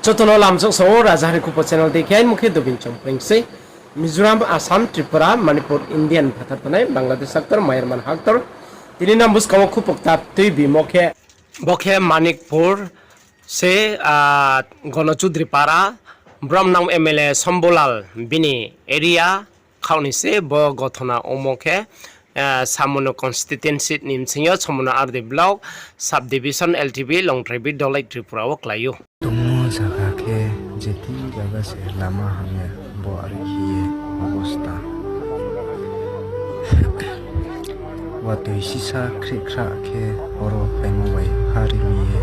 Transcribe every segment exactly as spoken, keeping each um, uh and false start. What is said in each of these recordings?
Joto no lamjak sao, Rajahari Khupo channel dei khe aini mung khe Dobin Chongpreng sei. Mizoram, Assam, Tripura, Manipur, India ni phathar tongnai Bangladesh haktor, Myanmar haktor. Tini nang buskang wo khupok ta tuibimo khe, bo khe Manikpur se, Gonochudri Para, brom nang M L A Sombolal bini area khaoh ni se bo gothona ongmo khe, Samono constituency ni bsing yo Samono R D block, sub division L T B, Longtrai B, Dolai Tripura wo klái ou. Tongmo zaga khe je thing zaga se lama hamya, bo are khe ye obosta. Watoi sisa khrih khrah khe oro phaimo bai ha ri mi ye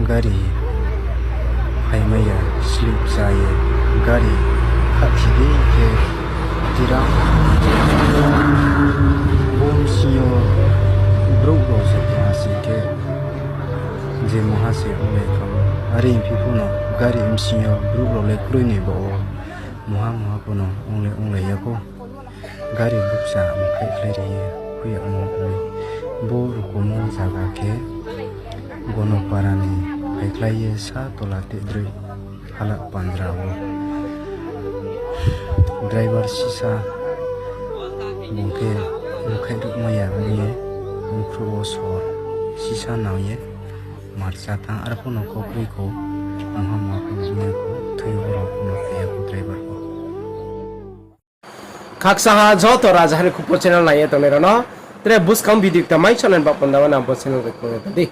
gari phaimai ya, slip cha ye gari khahthi dei khe tira. Bo bsing yo brouh rao se tma sing khe je mungha se onglai kha ou. Are phi pho no gari bsing yo brouh rao le kroi ni baoh wo mungha mungha pho no onglai onglai ya khou. Gari bukcha mkhaihkhlai ri ye khui yagmo ong mi. Bo rokommo zaga khe Gonopara ni phaikhlai ye sa tola tehdroi hala pandra wo driver sisa bung khe mkhaih ruhmai ya ong ye, bkhrouh wo sor sisa nang ye marcha thanng, arphuh no kau kroi khou, mungha mungha pho no ong ya khou, thoi ou rao pho no phai ya khou driver pho. Khakchang ha joto Rajahari Khupo channel nai ye tongnai rao no, tre buskang video kta mai sonai ba panda wo nang bo channel bai kung ye ta di.